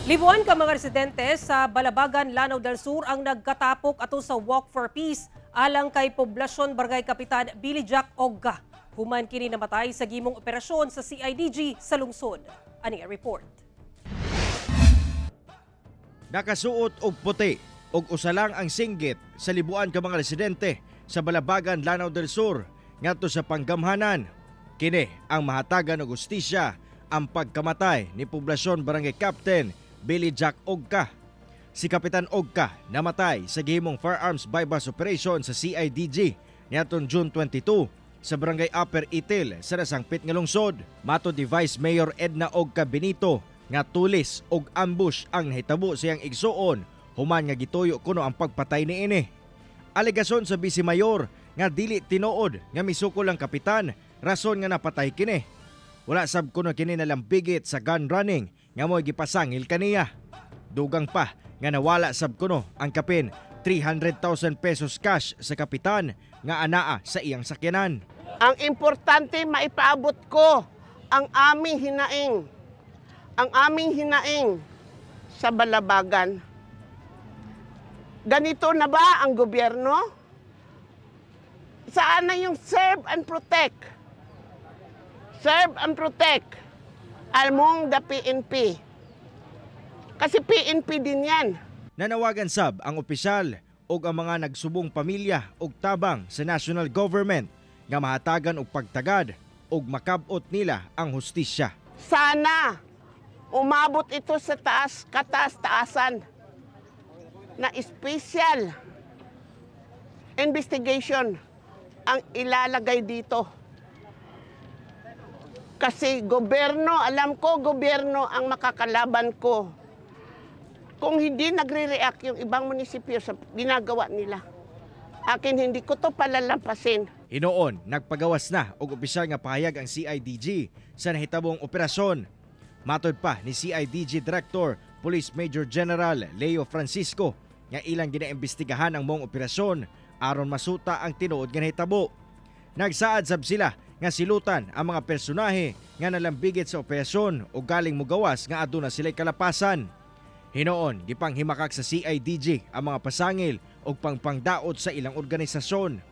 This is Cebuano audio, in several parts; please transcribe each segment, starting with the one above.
Libuan ka mga residente sa Balabagan, Lanao del Sur ang nagkatapok ato sa Walk for Peace alang kay Poblasyon Barangay Kapitan Billy Jack Ogka. Human kini namatay sa gihimong operasyon sa CIDG sa lungsod. Ani ang report. Nakasuot og puti og usa lang ang singgit sa libuan ka mga residente sa Balabagan, Lanao del Sur ngadto sa panggamhanan. Kini ang mahatagan og hustisya ang pagkamatay ni Poblasyon Barangay Captain Billy Jack Ogka. Si Kapitan Ogka namatay sa gihimong firearms buy-bust operation sa CIDG niadtong June 22 sa Barangay Upper Itil sa nasangpit nga lungsod. Matod ni Vice Mayor Edna Ogka Benito nga tulis og ambush ang nahitabo sa iyang igsuon human nga gituyo kuno ang pagpatay niini. Alegasyon sa Vice Mayor nga dili tinuod nga misukol ang kapitan, rason nga napatay kini. Wala sab kuno kini nalambigit sa gun running nga mo'y gipasangil kaniya. Dugang pa nga nawala sab kuno ang kapin 300,000 pesos cash sa kapitan nga anaa sa iyang sakyanan. Ang importante, maipaabot ko ang aming hinaing. Ang aming hinaing sa Balabagan. Ganito na ba ang gobyerno? Saan na yung serve and protect? Serve and protect among the PNP. Kasi PNP din yan. Nanawagan sab ang opisyal ug ang mga nagsubong pamilya og tabang sa national government nga mahatagan og pagtagad ug makab-ot nila ang hustisya. Sana umabot ito sa taas, kataas-taasan na special investigation ang ilalagay dito. Kasi gobyerno, alam ko gobyerno ang makakalaban ko. Kung hindi nagre-react yung ibang munisipyo sa ginagawa nila. Akin, hindi ko to palalampasin. Hinuon, nagpagawas na og opisyal nga pahayag ang CIDG sa nahitabong operasyon. Matod pa ni CIDG Director Police Major General Leo Francisco nga ilang ginaimbestigahan ang maong operasyon aron masuta ang tinuod nga nahitabo. Nagsaad sab sila nga silutan ang mga personahe nga nalambigit sa operasyon o galing mugawas nga aduna sila'y kalapasan. Hinuon, gipanghimakak sa CIDG ang mga pasangil og pangpangdaot sa ilang organisasyon.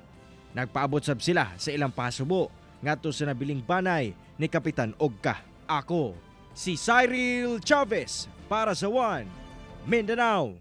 Nagpaabot sab sila sa ilang pahasubo ngadto sa nabiling banay ni Kapitan Ogka. Ako, si Cyril Chavez para sa One Mindanao.